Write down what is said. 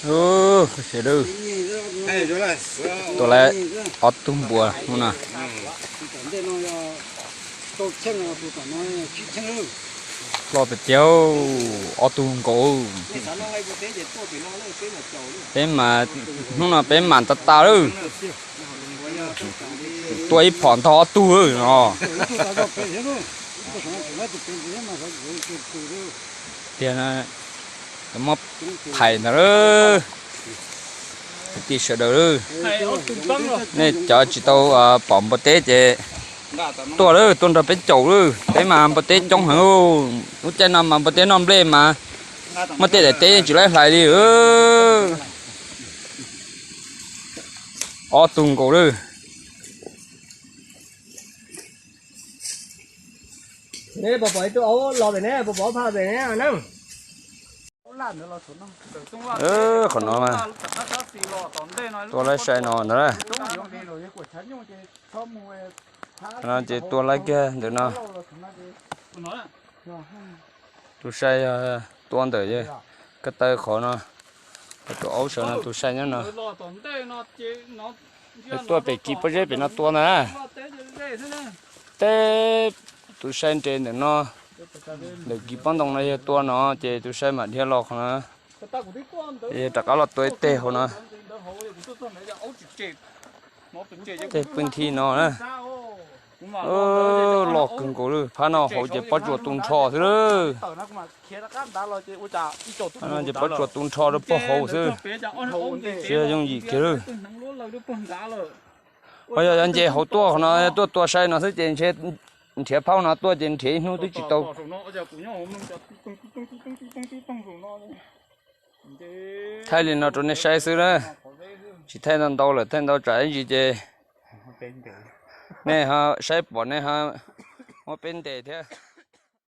Sawv daws, tua lawm ob tug npua hnub no. Ploj tiag tiag, ob tug nkaus. Peb mas, hnub no peb mas tas tas lawm. Tua ib phom ntog ob tug no. Tiag, muab phais ntag lawm. Kwv tij sawv daws, nej cov tsis tau pom npua teb ces tuaj lawm, tuaj nrog peb caum lawm, peb mas npua teb coob heev. Lub caij no mas npua teb noj nplej mas muab tej daim teb yeej tsis laib hlais li. Ob tug nkaus lawm. Pom pom ib tug aub los pem ne, pom pom phaj pem ne na. Qhov no mas tua laib sai no ntag. No ces tua laib kiag ntawm no. Tus sai tua ntawm ko taw qhov no, tus aub sawv no tus sai nyob no. Tuaj pem kis pob zeb pem no tua ntag. Teb tus sai nres ntawm no, ntawm kis pob ntoo no yog tua no ces tus sai mam dhia los qhov no. Yog rov qab los tua ib teg hauv no. Tej pw nthi no na. Loj kawg nkaus li, phab no hauv ces pob tsuas tu nrho xwb lawm. Ces pob tsuas tu nrho rau pog hauv xwb, tsis yog yooj yim kiag lawm. Ho yog nce hauv tuaj qhov no, tuaj tua sai no xwb ces nrhiav phab no tuaj ces nrhiav ib hnub twb tsis tau. Thaij li no rau nej saib xwb na, tsis thaij ntau ntau lawm, thaij ntau tsam ib ntsis ces nej ho saib pom nej ho muab peb ntes thiab.